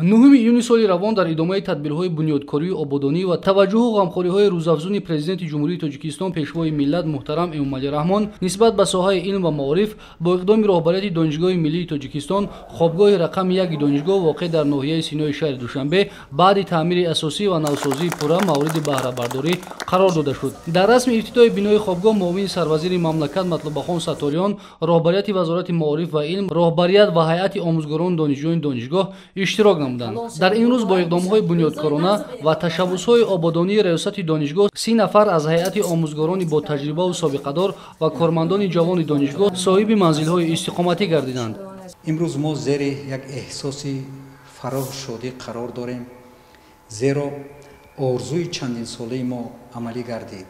9 июни соли равон дар идомаи тадбирҳои бунёдкорию ободонӣ ва таваҷҷуҳу ғамхориҳои рӯзафзуни Президенти Ҷумҳурии Тоҷикистон, Пешвои миллат муҳтарам Эмомалӣ Раҳмон нисбат ба соҳаи илм ва маориф, бо иқдоми роҳбарияти Донишгоҳи миллии Тоҷикистон хобгоҳи рақами 1 донишгоҳ воқеъ дар ноҳияи Синои шаҳри Душанбе баъди таъмири асосӣ ва навсозии пурра мавриди баҳрабардорӣ қарор дода шуд. Дар расми ифтитоҳи бинои хобгоҳ муовини сарвазири мамлакат Матлубахон Сатториён, роҳбарияти Вазорати маориф ва илм, роҳбарият ва ҳайати омӯзгорону донишҷӯёни донишгоҳ иштирок намуданд. Дар ин рӯз бо иқдомҳои бунёдкорона ва ташаббусҳои ободонии раёсати донишгоҳ 30 нафар аз ҳайати омӯзгорони бо таҷрибаву собиқадор ва кормандони ҷавони донишгоҳ соҳиби манзилҳои истиқоматӣ гардиданд. Имрӯз мо зери як эҳсоси фароҳу шодӣ қарор дорем, зеро орзуи чандинсолаи мо амалӣ гардид.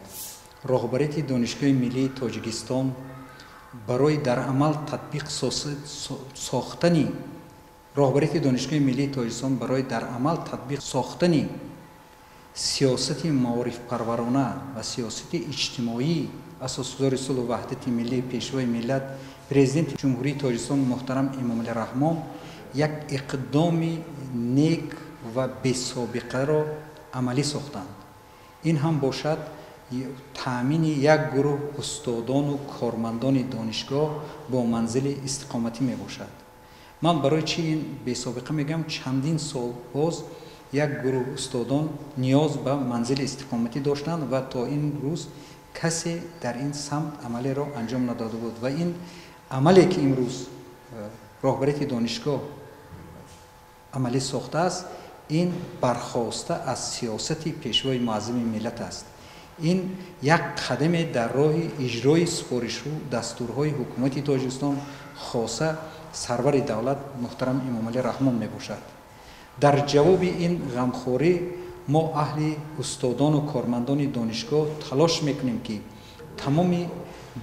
Роҳбарияти Донишгоҳи миллии Тоҷикистон барои дар амал татбиқ сохтани роҳбарияти Донишгоҳи миллии Тоҷикистон барои дар амал татбиқ сохтани сиёсати маорифпарварона ва сиёсати иҷтимоӣ асосгузори сулҳу ваҳдати миллӣ, Пешвои миллат, Президенти Ҷумҳурии Тоҷикистон муҳтарам Эмомалӣ Раҳмон як иқдоми нек ва бесобиқаро амалӣ сохтанд. Ин ҳам бошад таъмини як гурӯҳ устодону кормандони донишгоҳ бо манзили истиқоматӣ мебошад. Ман барои чӣ ин бесобиқа мегӯям? Чандин сол боз як гурӯҳ устодон ниёз ба манзили истиқоматӣ доштанд ва то ин рӯз касе дар ин самт амалеро анҷом надода буд. Ва ин амале ки имрӯз роҳбарияти донишгоҳ амалӣ сохтааст, ин бархоста аз сиёсати Пешвои муаззами миллат аст. Ин як қадаме дар роҳи иҷрои супоришу дастурҳои ҳукумати Тоҷикистон, хоса сарвари давлат муҳтарам Эмомалӣ Раҳмон мебошад. Дар ҷавоби ин ғамхорӣ мо аҳли устодону кормандони донишгоҳ талош мекунем, ки тамоми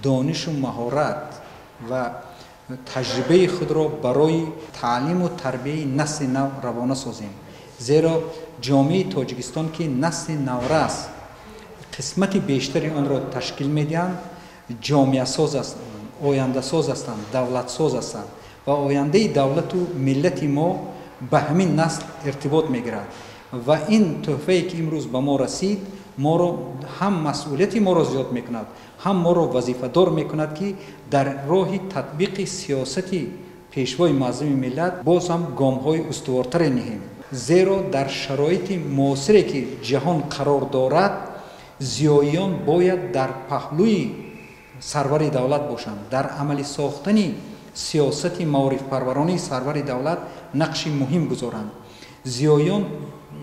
донишу маҳорат ва таҷрибаи худро барои таълиму тарбияи насли нав равона созем. Зеро ҷомеаи Тоҷикистон, ки насли наврас қисмати бештари онро ташкил медиҳанд, ҷомеасоз ҳастанд, ояндасоз ҳастанд, давлатсоз ҳастанд ва ояндаи давлату миллати мо ба ҳамин насл иртибот мегирад. Ва ин тӯҳфае ки имрӯз ба мо расид, моро ҳам масъулияти моро зиёд мекунад, ҳам моро вазифадор мекунад, ки дар роҳи татбиқи сиёсати Пешвои муаззами миллат боз ҳам гомҳои устувортаре ниҳем. Зеро дар шароити муосире ки ҷаҳон қарор дорад, зиёиён бояд дар паҳлӯи сарвари давлат бошанд. Дар амалӣ сохтани сиёсати маорифпарваронии сарвари давлат нақши муҳим гузоранд. Зиёиён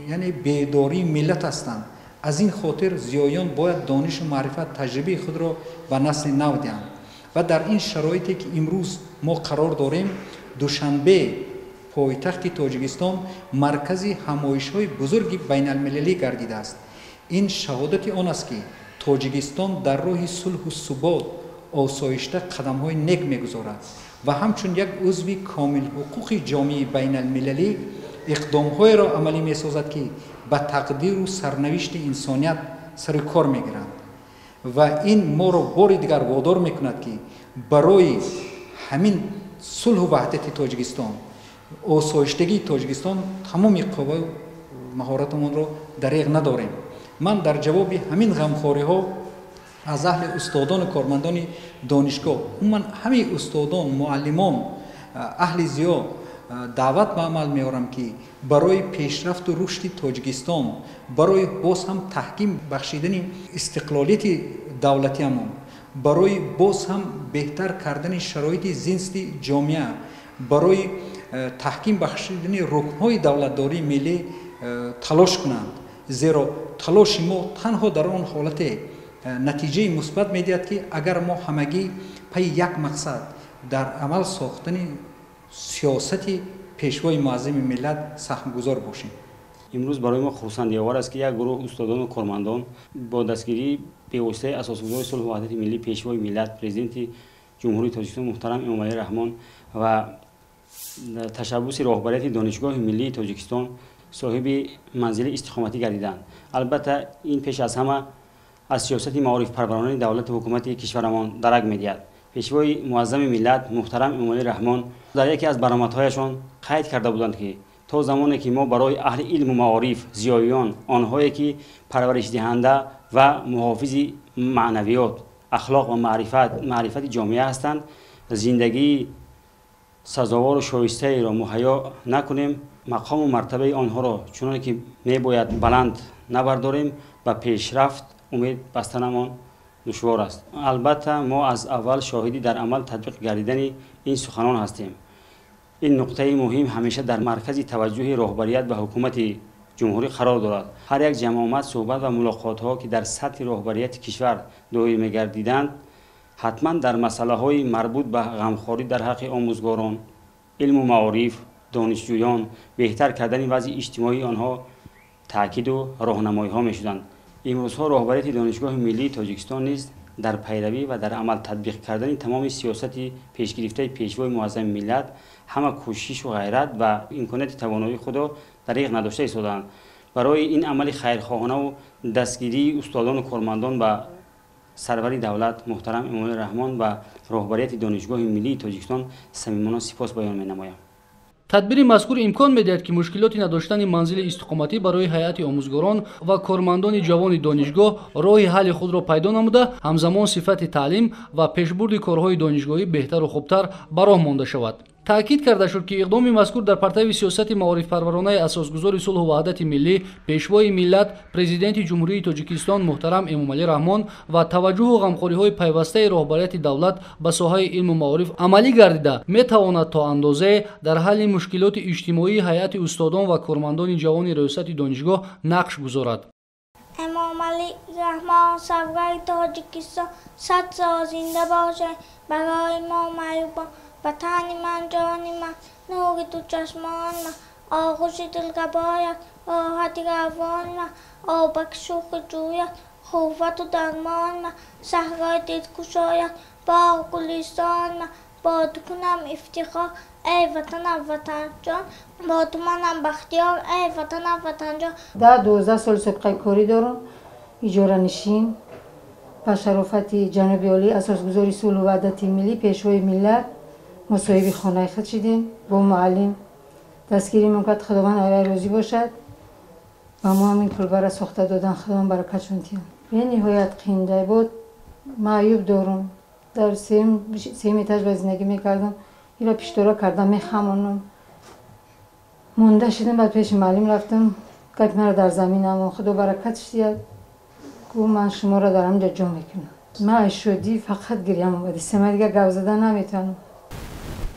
яъне бедории миллат ҳастанд. Аз ин хотир зиёиён бояд донишу маърифат, таҷрибаи худро ба насли нав диҳанд. Ва дар ин шароите ки имрӯз мо қарор дорем, Душанбе, пойтахти Тоҷикистон, маркази ҳамоишҳои бузурги байналмилалӣ гардидааст. Ин шаҳодати он аст, ки Тоҷикистон дар роҳи сулҳу субот осоишта қадамҳои нек мегузорад ва ҳамчун як узви комилҳуқуқи ҷомеаи байналмилалӣ иқдомҳоеро амалӣ месозад, ки ба тақдиру сарнавишти инсоният сари кор мегиранд. Ва ин моро бори дигар водор мекунад, ки барои ҳамин сулҳу ваҳдати Тоҷикистон, осоиштагии Тоҷикистон тамоми қувваю маҳоратамонро дареғ надорем. Ман дар ҷавоби ҳамин ғамхориҳо аз аҳли устодону кормандони донишгоҳ, умуман ҳамаи устодон, муаллимон, аҳли зиё даъват ба амал меорам, ки барои пешрафту рушди Тоҷикистон, барои боз ҳам таҳким бахшидани истиқлолияти давлатиамон, барои боз ҳам беҳтар кардани шароити зинсти ҷомеа, барои таҳким бахшидани рукнҳои давлатдории миллӣ талош кунанд. Зеро талоши мо танҳо дар он ҳолате натиҷаи мусбат медиҳад, ки агар мо ҳамагӣ пайи як мақсад дар амал сохтани сиёсати Пешвои муаззами миллат саҳмгузор бошем. Имрӯз барои мо хурсандиовар аст, ки як гурӯҳ устодону кормандон бо дастгирии бевоситаи асосгузори сулҳу ваҳдати миллӣ, Пешвои миллат, Президенти Ҷумҳурии Тоҷикистон муҳтарам Эмомалӣ Раҳмон ва ташаббуси роҳбарияти Донишгоҳи миллии Тоҷикистон соҳиби манзили истиқоматӣ гардиданд. Албатта, ин пеш аз ҳама аз сиёсати маорифпарваронаи давлату ҳукумати кишварамон дарак медиҳад. Пешвои муаззами миллат муҳтарам Эмомалӣ Раҳмон дар яке аз баромадҳояшон қайд карда буданд, ки То замоне ки мо барои аҳли илму маориф, зиёиён, онҳое ки парваришдиҳанда ва муҳофизи маънавиёт, ахлоқ ва маърифати ҷомеа ҳастанд, зиндагии сазовору шоистаеро муҳайё накунем, мақому мартабаи онҳоро чуноне ки мебояд баланд набардорем, ба пешрафт умед бастанамон душвор аст. Албатта, мо аз аввал шоҳиди дар амал татбиқ гардидани ин суханон ҳастем. Ин нуқтаи муҳим ҳамеша дар маркази таваҷҷӯҳи роҳбарият ва ҳукумати ҷумҳурӣ қарор дорад. Ҳар як ҷамъомад, суҳбат ва мулоқотҳо, ки дар сатҳи роҳбарияти кишвар доир мегардиданд, ҳатман дар масъалаҳои марбут ба ғамхорӣ дар ҳаққи омӯзгорон, илму маориф, донишҷӯён, беҳтар кардани вазъи иҷтимоии онҳо таъкиду роҳнамоиҳо мешуданд. Имрӯзҳо роҳбарияти Донишгоҳи миллии Тоҷикистон низ дар пайравӣ ва дар амал татбиқ кардани тамоми сиёсати пешгирифтаи Пешвои муаззами миллат ҳама кӯшишу ғайрат ва имконияти тавоноии худро дариғ надошта истодаанд. Барои ин амали хайрхоҳонаву дастгирии устодону кормандон ба сарвари давлат муҳтарам Эмомалӣ Раҳмон ва роҳбарияти Донишгоҳи миллии Тоҷикистон самимона сипос баён менамоям. Тадбири мазкур имкон медиҳад, ки мушкилоти надоштани манзили истиқоматӣ барои ҳайати омӯзгорон ва кормандони ҷавони донишгоҳ роҳи ҳалли худро пайдо намуда, ҳамзамон сифати таълим ва пешбурди корҳои донишгоҳӣ беҳтару хубтар ба роҳ монда шавад. Таъкид карда шуд, ки иқдоми мазкур дар партави сиёсати маорифпарваронаи асосгузори сулҳу ваҳдати миллӣ, Пешвои миллат, Президенти Ҷумҳурии Тоҷикистон муҳтарам Эмомалӣ Раҳмон ва таваҷҷӯҳу ғамхориҳои пайвастаи роҳбарияти давлат ба соҳаи илму маориф амалӣ гардида, метавонад то андозае дар ҳалли мушкилоти иҷтимоии ҳайати устодон ва кормандони ҷавони раёсати донишгоҳ нақш гузорад. Эмомалӣ Раҳмон, сарвари Тоҷикистон, 100 сол зинда бошед барои мо маъюбон. Ватани ман, ҷони ман, нури ду чашмони ман, оғӯши дилрабоят, роҳати равони ман, обаки шӯхи ҷӯяд, қуввату дармони ман, саҳрои дилкушояд, боғу гулистони ман. Бо ту кунам ифтихор, эй ватанам, ватанҷон, бо ту манам бахтиёр, эй ватанам, ватанҷон. 10-12 сол собиқаи корӣ дорам, иҷоранишин, ба шарофати ҷаноби олӣ, асосгузори сулҳу ваҳдати миллӣ, Пешвои миллат, мо соҳиби хонаи худ шидем. Бо муаллим дастгиримон кард, Худованд аввал розӣ бошад. Ба мо ҳамин кулбара сохта додан, Худованд баракатшон диҳад. Бениҳоят қииндай буд, маъюб дорум, дар сеюм этаж ба зиндагӣ мекардам, ира пиштора кардам, мехамонам. Монда шидам, баъд пеши муаллим рафтам, гапи маро дар замин амон, Худо баракатш диҳад, гуфт ман шуморо дар ҳаминҷо ҷо мекунам. Ман аз шодӣ фақат гирьям омад, сема дига гап зада наметавонам.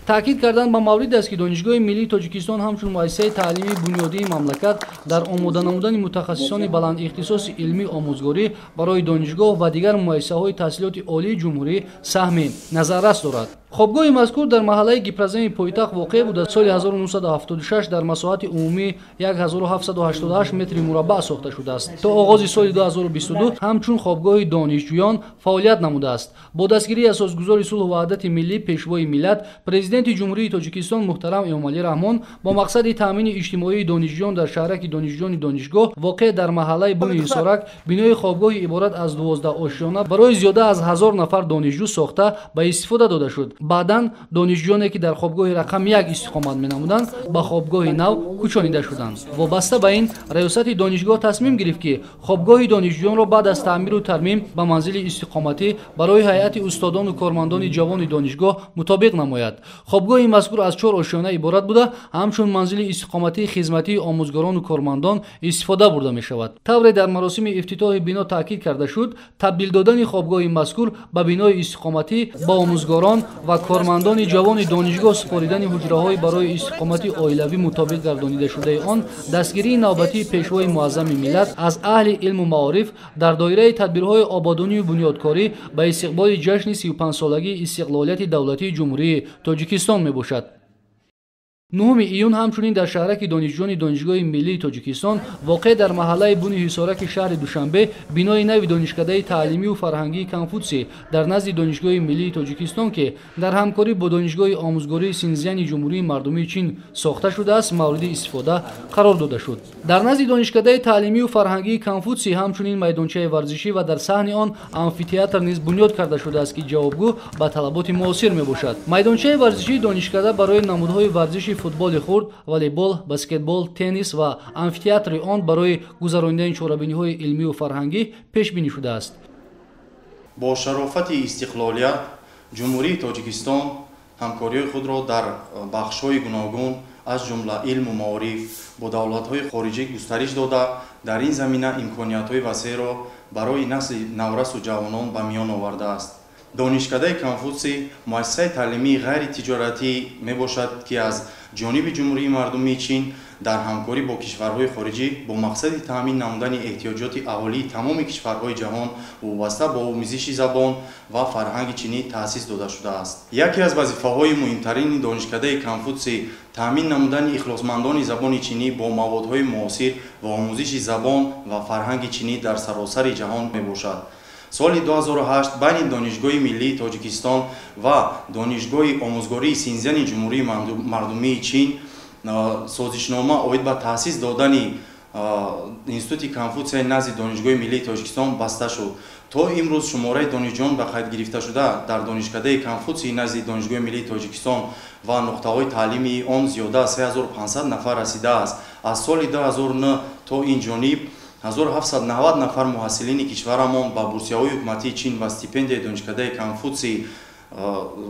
Таъкид кардан ба маврид аст, ки Донишгоҳи миллии Тоҷикистон ҳамчун муассисаи таълимии бунёдии мамлакат дар омода намудани мутахассисони баландихтисоси илмии омӯзгорӣ барои донишгоҳ ва дигар муассисаҳои таҳсилоти олии ҷумҳурӣ саҳми назаррас дорад. Хобгоҳи мазкур дар маҳаллаи Гипроземи пойтахт воқеъ буда, соли 1976 дар масоҳати умумии 1788 метри мураббаъ сохта шудааст. То оғози соли 2022 ҳамчун хобгоҳи донишҷӯён фаъолият намудааст. Бо дастгирии асосгузори сулҳу ваҳдати миллӣ, Пешвои миллат, Президенти Ҷумҳурии Тоҷикистон муҳтарам Эмомалӣ Раҳмон бо мақсади таъмини иҷтимоии донишҷӯён дар шаҳраки донишҷӯёни донишгоҳ воқеъ дар маҳаллаи Буни Ҳисорак бинои хобгоҳи иборат аз 12 ошёна барои зиёда аз 1000 нафар донишҷӯ сохта ба истифода дода шуд. Баъдан донишҷӯёне, ки дар хобгоҳи рақами 1 истиқомат менамуданд, ба хобгоҳи нав кӯчонида шуданд. Вобаста ба ин, раёсати донишгоҳ тасмим гирифт, ки хобгоҳи донишҷӯёнро баъд аз таъмиру тармим ба манзили истиқоматӣ барои ҳайати устодону кормандони ҷавони донишгоҳ мутобиқ намояд. Хобгоҳи мазкур аз 4 ошёна иборат буда, ҳамчун манзили истиқоматии хизматии омӯзгорону кормандон истифода бурда мешавад. Тавре дар маросими ифтитоҳи бино таъкид карда шуд, табдил додани хобгоҳи мазкур ба бинои истиқоматӣ ба омӯзгорон ва кормандони ҷавони донишгоҳ супоридани ҳуҷраҳои барои истиқомати оилавӣ мутобиқ гардонидашудаи он дастгирии навбатии Пешвои муаззами миллат аз аҳли илму маориф дар доираи тадбирҳои ободонию бунёдкорӣ ба истиқболи ҷашни 35-солагии истиқлолияти давлатии Ҷумҳурии Тоҷикистон мебошад. 9 июн ҳамчунин дар шаҳраки донишҷӯёни Донишгоҳи миллии Тоҷикистон воқеъ дар маҳаллаи Буни Ҳисораки шаҳри Душанбе бинои нави донишкадаи таълимию фарҳангии Конфутсий дар назди Донишгоҳи миллии Тоҷикистон, ки дар ҳамкорӣ бо Донишгоҳи омӯзгории Синзяни Ҷумҳурии Мардумии Чин сохта шудааст, мавриди истифода қарор дода шуд. Дар назди донишкадаи таълимию фарҳангии Конфутсий ҳамчунин майдончаи варзишӣ ва дар саҳни он амфитеатр низ бунёд карда шудааст, ки ҷавобгӯ ба талаботи муосир мебошад. Майдончаи варзишии донишкада барои намудҳои варзиши футболи хурд, волейбол, баскетбол, теннис ва амфитеатри он барои гузаронидани чорабиниҳои илмию фарҳангӣ пешбинӣ шудааст. Бо шарофати истиқлолият Ҷумҳурии Тоҷикистон ҳамкориҳои худро дар бахшҳои гуногун, аз ҷумла илму маориф, бо давлатҳои хориҷӣ густариш дода, дар ин замина имкониятҳои васеъро барои насли наврасу ҷавонон ба миён овардааст. Донишкадаи Конфутсий муассисаи таълимии ғайритиҷоратӣ мебошад, ки аз ҷониби Ҷумҳурии Мардумии Чин дар ҳамкорӣ бо кишварҳои хориҷӣ бо мақсади таъмин намудани эҳтиёҷоти аҳолии тамоми кишварҳои ҷаҳон вобаста ба омӯзиши забон ва фарҳанги чинӣ таъсис дода шудааст. Яке аз вазифаҳои муҳимтарини Донишкадаи Конфутсий таъмин намудани ихлосмандони забони чинӣ бо маводҳои муосир ва омӯзиши забон ва фарҳанги чинӣ дар саросари ҷаҳон мебошад. Соли 2008 байни Донишгоҳи миллии Тоҷикистон ва Донишгоҳи омӯзгории Синзяни Ҷумҳурии Мардумии Чин созишнома оид ба таъсис додани Институти Конфутсияи назди Донишгоҳи миллии Тоҷикистон баста шуд. То имрӯз шумораи донишҷӯён ба қайд гирифташуда дар Донишкадаи Конфутсии назди Донишгоҳи миллии Тоҷикистон ва нуқтаҳои таълимии он зиёда аз 3500 нафар расидааст. Аз соли 2009 то ин ҷониб 1790 нафар муҳассилини кишварамон ба бурсияҳои ҳукуматии Чин ва стипендияи Донишкадаи Конфутсий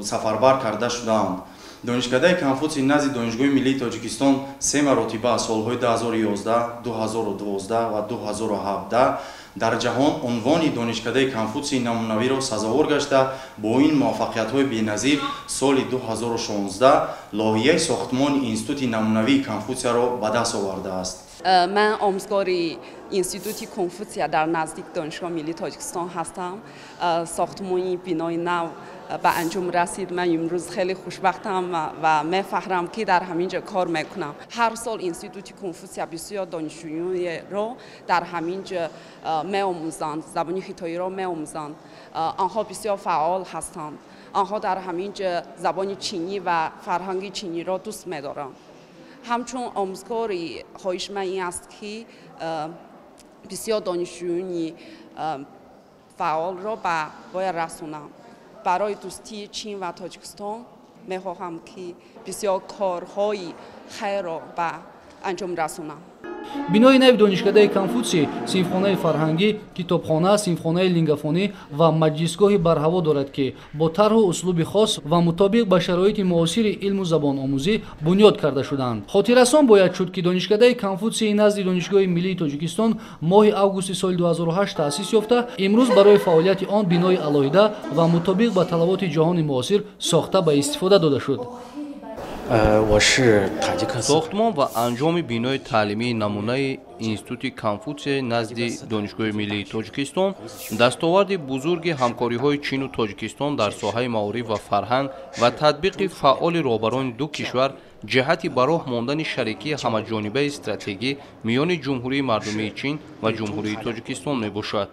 сафарбар карда шудаанд. Донишкадаи Конфутсий назди Донишгоҳи миллии Тоҷикистон се маротиба солҳои 2011, 2012 ва 2017 дар ҷаҳон унвони Донишкадаи Конфутсии намунавиро сазовор гашта, бо ин муваффақиятҳои беназир соли 2016 лоиҳаи сохтмони Институти намунавии Конфутсияро ба даст овардааст. Ман омӯзгори Институти Конфутсия дар наздик Донишгоҳи миллии Тоҷикистон ҳастам. Сохтмони бинои нав ба анҷом расид. Ман имрӯз хеле хушбахтам ва мефаҳрам, ки дар ҳамин ҷо кор мекунам. Ҳар сол Институти Конфутсия бисёр донишҷӯёнро дар ҳамин ҷо меомӯзанд, забони хитоиро меомӯзанд. Онҳо бисёр фаъол ҳастанд. Онҳо дар ҳамин ҷо забони чинӣ ва фарҳанги чиниро дӯст медоранд. Ҳамчун омӯзгори хоҳиши ман ин аст, ки бисёр донишҷӯёни фаъолро ба бояд расонам. Барои дӯстии Чин ва Тоҷикистон мехоҳам, ки бисёр корҳои хайрро ба анҷом расонам. Бинои нави Донишкадаи Конфутсий синфхонаи фарҳангӣ, китобхона, синфхонаи лингафонӣ ва маҷлисгоҳи барҳаво дорад, ки бо тарҳу услуби хос ва мутобиқ ба шароити муосири илму забономӯзӣ бунёд карда шудаанд. Хотиррасон бояд шуд, ки Донишкадаи Конфутсии назди Донишгоҳи миллии Тоҷикистон моҳи августи соли 2008 таъсис ёфта, имрӯз барои фаъолияти он бинои алоҳида ва мутобиқ ба талаботи ҷаҳони муосир сохта ба истифода дода шуд. Сохтмон ва анҷоми бинои таълимии намунаи Институти Конфутсияи назди Донишгоҳи миллии Тоҷикистон дастоварди бузурги ҳамкориҳои Чину Тоҷикистон дар соҳаи маориф ва фарҳанг ва татбиқи фаъоли роҳбарони ду кишвар ҷиҳати ба роҳ мондани шарикии ҳамаҷонибаи стратегӣ миёни Ҷумҳурии Мардумии Чин ва Ҷумҳурии Тоҷикистон мебошад.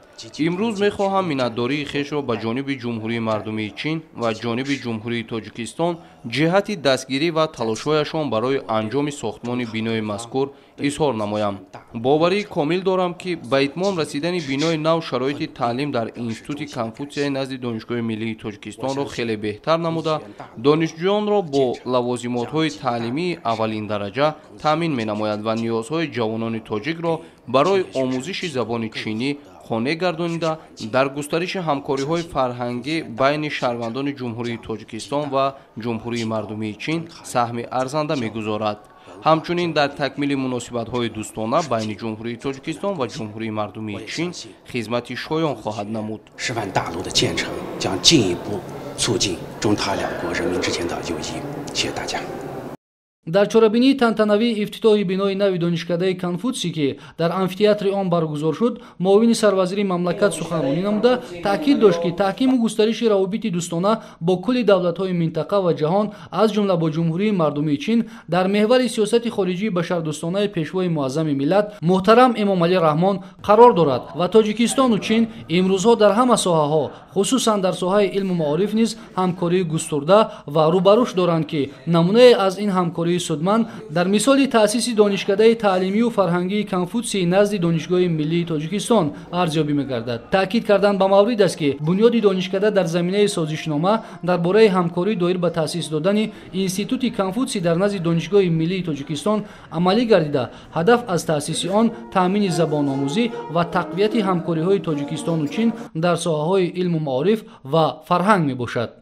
Имрӯз мехоҳам миннатдории хешро ба ҷониби Ҷумҳурии Мардумии Чин ва ҷониби Ҷумҳурии Тоҷикистон ҷиҳати дастгирӣ ва талошҳояшон барои анҷоми сохтмони бинои мазкур изҳор намоям. Боварии комил дорам, ки ба итмом расидани бинои нав шароити таълим дар Институти Конфутсияи назди Донишгоҳи миллии Тоҷикистонро хеле беҳтар намуда, донишҷӯёнро бо лавозимотҳои таълимии аввалиндараҷа таъмин менамояд ва ниёзҳои ҷавонони тоҷикро барои омӯзиши забони чинӣ қонеъ гардонида, дар густариши ҳамкориҳои фарҳангӣ байни шаҳрвандони Ҷумҳурии Тоҷикистон ва Ҷумҳурии Мардумии Чин саҳми арзанда мегузорад. Ҳамчунин дар такмили муносибатҳои дӯстона байни Ҷумҳурии Тоҷикистон ва Ҷумҳурии Мардумии Чин хизмати шоён хоҳад намуд. Дар чорабинии тантанавии ифтитоҳи бинои нави Донишкадаи Конфутсий, ки дар амфитеатри он баргузор шуд, муовини сарвазири мамлакат суханронӣ намуда таъкид дошт, ки таҳкиму густариши равобити дӯстона бо кулли давлатҳои минтақа ва ҷаҳон, аз ҷумла бо Ҷумҳурии Мардумии Чин, дар меҳвари сиёсати хориҷии башардӯстонаи Пешвои муаззами миллат муҳтарам Эмомалӣ Раҳмон қарор дорад ва Тоҷикистону Чин имрӯзҳо дар ҳама соҳаҳо, хусусан дар соҳаи илму маориф низ ҳамкории густурда ва рӯбарӯш доранд, ки намунае аз ин ҳамкорӣ ҳамкории судманд дар мисоли таъсиси Донишкадаи таълимию фарҳангии Конфутсий назди Донишгоҳи миллии Тоҷикистон арзёбӣ мегардад. Таъкид кардан ба маврид аст, ки бунёди донишкада дар заминаи созишнома дар бораи ҳамкорӣ доир ба таъсис додани Институти Конфутсий дар назди Донишгоҳи миллии Тоҷикистон амалӣ гардида, ҳадаф аз таъсиси он таъмини забономӯзӣ ва тақвияти ҳамкориҳои Тоҷикистону Чин дар соҳаҳои илму маориф ва фарҳанг мебошад.